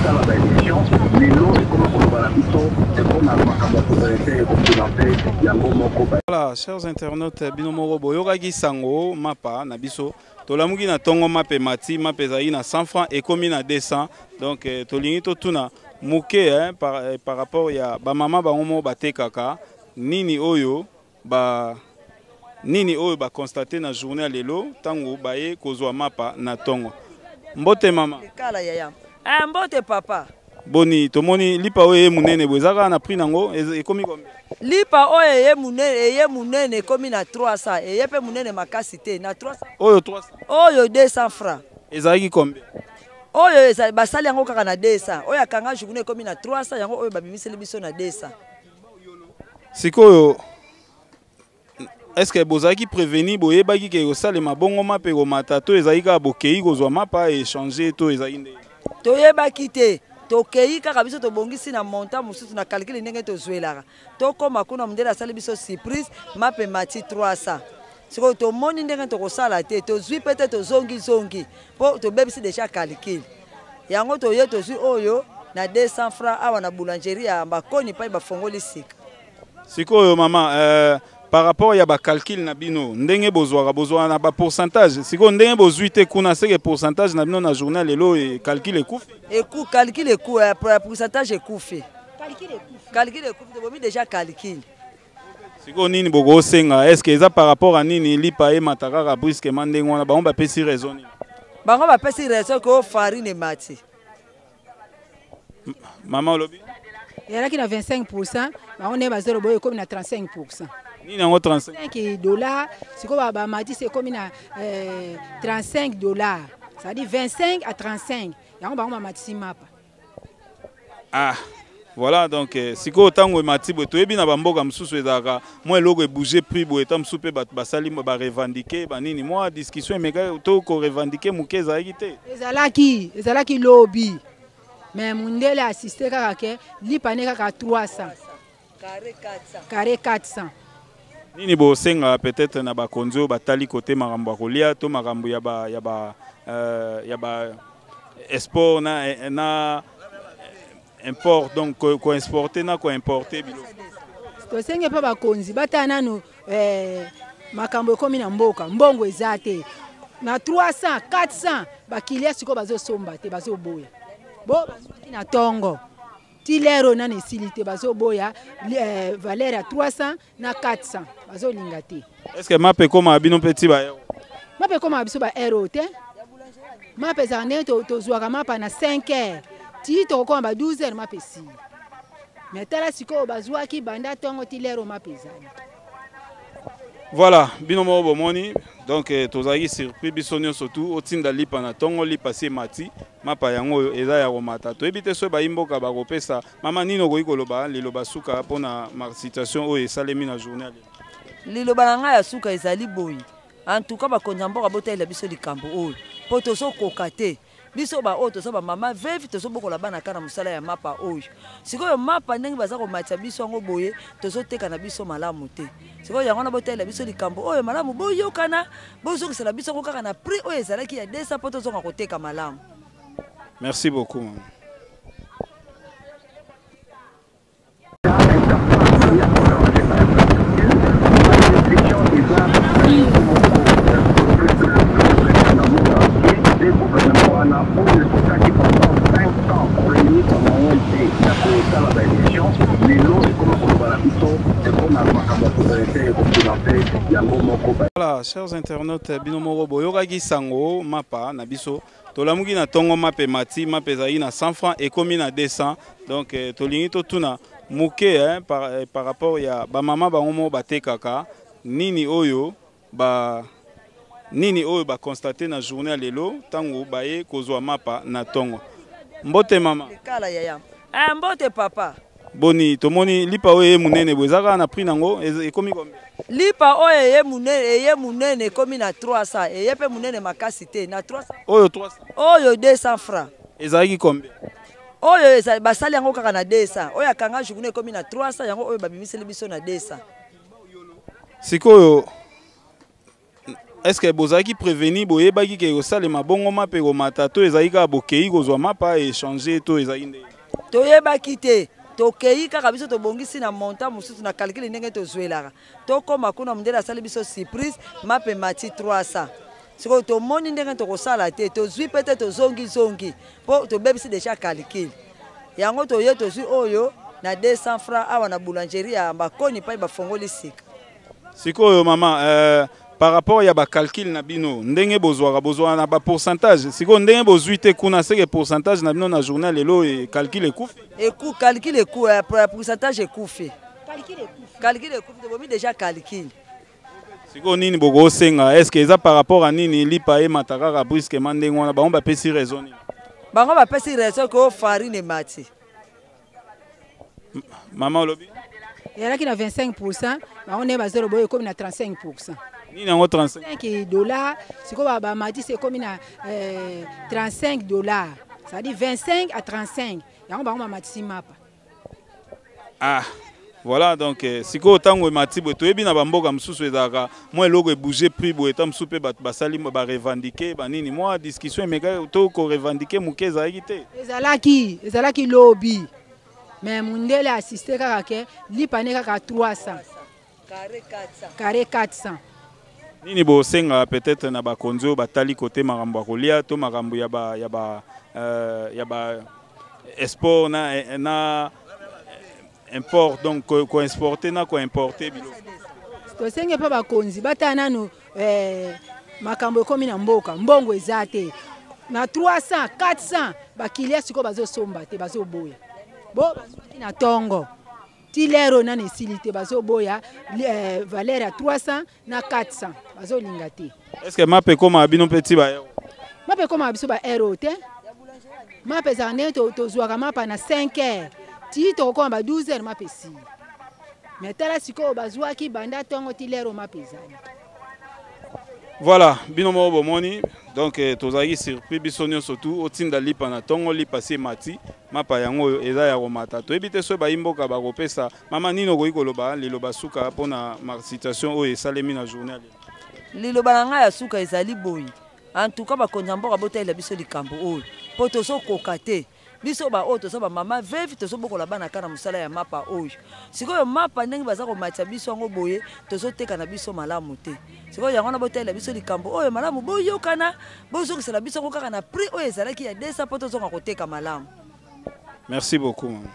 kosala ba élection. Lelo ekoma koloba na biso mpona makambo ya souveraineté, ekofinanse yango moko. Voilà, chers internautes, bino moko boyokaki sango mapa na biso. Tolamuki na tongo, mapa emati, mapa ezalaki na 100 francs, ekomi na 200. Donc tolingi totuna moke, hein, par rapport ya bamama bango moko batekaka nini oyo ba nini oyo baconstater na journée ya lelo ntango baye kozwa mapa na ntongo. Mbote mama. Kala yaya. Ah, mbote papa. Boni, tomoni lipa oyo eye monene boye, eza kaka na prix nango? Ekomi combien? Lipa oyo eye monene, eye monene, ekomi na 300. Eye mpe monene makasi te, na 300. Oyo 300? Oyo 200 francs. Ezalaki combien? Oyo ezali, basali yango kaka na 200. Oyo akanga journée ekomi na 300, yango oyo babimiseli biso na 200. Sikoyo, est ce que bozalaki prévenu? Boyebaki ke ekosalema bongo, mapa ekomata, to ezalaki kaka bokei kozwa mapa échange, to ezalaki nde? Toyebaki te. Tokei kaka, biso tobongisi na montant mosusu na calcul ndenge tozwelaka. Tokóma kuna, mondele asali biso surprise, mapa emati 300. Sikoyo tomoni ndenge tokosala te, tozwi mpe te, tozongizongi mpo tobebisi déjà calcul yango. Toye, tozwi oyo na 200 francs awa na boulangerie ya Bakoni, pai bafongoli sika. Sikoyo mama, par rapport ya bacalcul na bino, ndenge bozwaka, bozwaka na bapourcentage. Sikoyo ndenge bozwi te kuna, seke pourcentage na bino na journée lelo e, calcul ekufi? Eku calcul eku pourcentage ekufi, calcul ekufi, tobomi déjà calcul. Sikoyo nini bokosenga? Est ce que eza par rapport à nini lipa emata kaka brusquement ndenge wana? Bango bapesi raison nini? Bango bapesi raison ke farine emati. Mama, olobi? Ezalaki na 25 %, bango nde bazoloba oyo ekomi na 35 %. Nini yango 35? 5 $. Sikoyo bamatisi, ekomi na 35 $, c'est-à-dire 25 à 35. Yango bango bamatisi mapa. Ah voilà, donc sikoyo ntango emati boye, toyebi na bamboka mosusu ezalaka mwa eloko ebouge prix boye, ta mosusu mpe bato basali barevendiquer banini, mwa discussion emeka to korevendiquer moke ezalaki te? Ezalaki lobi, mais mundele insiste kaka ke lipa ne kaka 300, carré 400. Nini bosenga peut-être na bakonzi oyo batali kote makambo ya kolia to makambo ya ba export na import, donc koexporter na koimporter biloko? Tosenge mpe bakonzi batala nanu makambo ekómi na mboka. Mbongo eza te. Na 300, 400, bakilia sikoyo bazosomba te, bazoboya. Bo bazwaki na ntongo ti lero nano esili te, bazoboya valeur ya 300 na 400, bazolinga te. Est ce que mapa ekómaka bino mpe ti baheure? Mapa ekómaka biso baheure te. Mapa ezalaka ndenge tozwaka mapa na 5 heures ti tokokóma ba 12 heures, mapa esili. Mais tala sikoyo, bazwaki banda ntongo ti lero, mapa ezali. Voilà, bino moko bomoni. Donc tozalaki surpris biso nyonso. Tu otinda lipa na ntongo, lipa si emati, mapa yango oyo eza ya komata. Toyebi te soki bayi mboka bakopesa. Mama, nini okoki koloba, liloba suka mpona situation oyo esalemi na journée ya lelo? Liloba na ngai ya suka ezali boye: en tout cas, bakonzi ya mboka botalela biso likambo oyo, mpo tozokoka te. Biso baoyo toza bamama veuve, tozobokola bana kaka na mosala ya mapa oyo. Sikoyo mapa, ndenge baza komatisa biso yango boye, tozoteka na biso malamu te. Sikoyo yango wana, botalela biso likambo oyo malamu, boyokana, bozongisela biso yango kaka na prix oyo ezalaki ya 200, mpo tozonga koteka malamu. Merci beaucoup, mama. Wana oyo ekokaki pendant 5 ans koréunir bango te ya kosala baélection, lelo ekoma koloba na biso mpona makambo ya souveraineté, ekofinanse yango moko. Voilà, chers internautes, bino moko boyokaki sango mapa na biso. Tolamuki na ntongo, mapa emati, mapa ezalaki na 100 francs, ekomi na 200. Donc tolingi totuna moke, hein, par rapport ya bamama bango moko batekaka nini oyo ba nini oyo baconstater na journée ya lelo ntango baye kozwa mapa na ntongo. Mbote mama. Kala yaya. Ah, mbote papa. Boni, tomoni lipa oyo eye monene boye, eza kaka na prix nango? Ekomi combien? Lipa oyo eye monene, eye monene, ekomi na 300. Eye mpe monene makasi te, na 300. Oyo 300? Oyo 200 francs. Ezalaki combien? Oyo ezali, basali yango kaka na 200. Oyo akanga journée ekomi na 300, yango oyo babimiseli biso na 200. Sikoyo, Est ce que bozalaki prévenu, boyebaki ke ekosalema bongo, mapa ekomata, to ezalaki kaka bokei kozwa mapa échange, to ezalaki nde? Toyebaki te. Tokei kaka, biso tobongisi na montant mosusu na calcul ndenge tozwelaka. Tokóma kuna, mondele asali biso surprise, mapa emati 300. Sikoyo tomoni ndenge tokosala te, tozwi mpe te, tozongizongi mpo tobebisi déjà calcul yango. Toye, tozwi oyo na 200 francs awa na boulangerie ya Bakoni, pai bafongoli sika. Sikoyo mama, par rapport ya bacalcul na bino, ndenge bozwaka, bozwaka na bapourcentage. Sikoyo ndenge bozwi te kuna, seke pourcentage na bino na journée lelo, calcul ekufi? Eku calcul eku pourcentage ekufi, calcul ekufi, tobomi déjà calcul. Sikoyo nini bokosenga? Est ce que eza par rapport a nini lipa emata kaka brusquement ndenge wana? Bango bapesi raison nini? Bango bapesi raison ke farine emati. Mama, olobi? Ezalaki na 25%, bango nde bazoloba oyo ekomi na 35%. Nini yango 35? $5. Sikoyo bamatisi, ekomi na 35 $, c'est-à-dire 25 à 35. Yango bango bamatisi mapa. Ah voilà, donc sikoyo ntango emati boye, toyebi na bamboka mosusu ezalaka mwa eloko ebouge prix boye, ta mosusu mpe bato basali barevendiquer banini, mwa discussion emeka to korevendiquer moke ezalaki te? Ezalaki lobi, mais mundele insiste kaka ke lipa ne kaka 300. Carré 400. Carré 400. Nini bosengaka peut-être na bakonzi oyo batali kote makambo ya kolia to makambo ya ba export na import, donc koexporter na koimporter biloko? Tosenge mpe bakonzi batala nanu makambo ekomi na mboka. Mbongo eza te, na 300, 400, bakilia sikoyo bazosomba te, bazoboya. Bo bazwaki na ntongo ti lero nano esili te, bazoboya valeur ya 300 na 400, bazolinga te. Est ce que mapa ekomaka bino mpe ti baheure? Mapa ekomaka biso baheure oyo te. Mapa ezalaka ndenge tozwaka mapa na 5 heures ti tokokoma ba 12 heures, mapa esili. Mais tala sikoyo, bazwaki banda ntongo ti lero, mapa ezali. Voilà, bino moko bomoni. Donc tozalaki surpris biso nyonso. Tu otinda lipa na ntongo, lipa si emati, mapa yango oyo eza ya komata. Toyebi te soki bayi mboka bakopesa. Mama, nini okoki koloba, liloba suka mpona situation oyo esalemi na journée ya lelo? Liloba na ngai ya suka ezali boye: en tout cas, bakonzi ya mboka botalela biso likambo oyo, mpo tozokoka te. Biso baoyo toza bamama veuve, tozobokola bana kaka na mosala ya mapa oyo. Sikoyo mapa ndenge baza komatisa biso yango boye, tozoteka na biso malamu te. Sikoyo yango wana, botalela biso likambo oyo malamu, boyokana, bozongisela biso yango kaka na prix oyo ezalaki ya 200, mpo tozonga koteka malamu. Merci beaucoup, mama.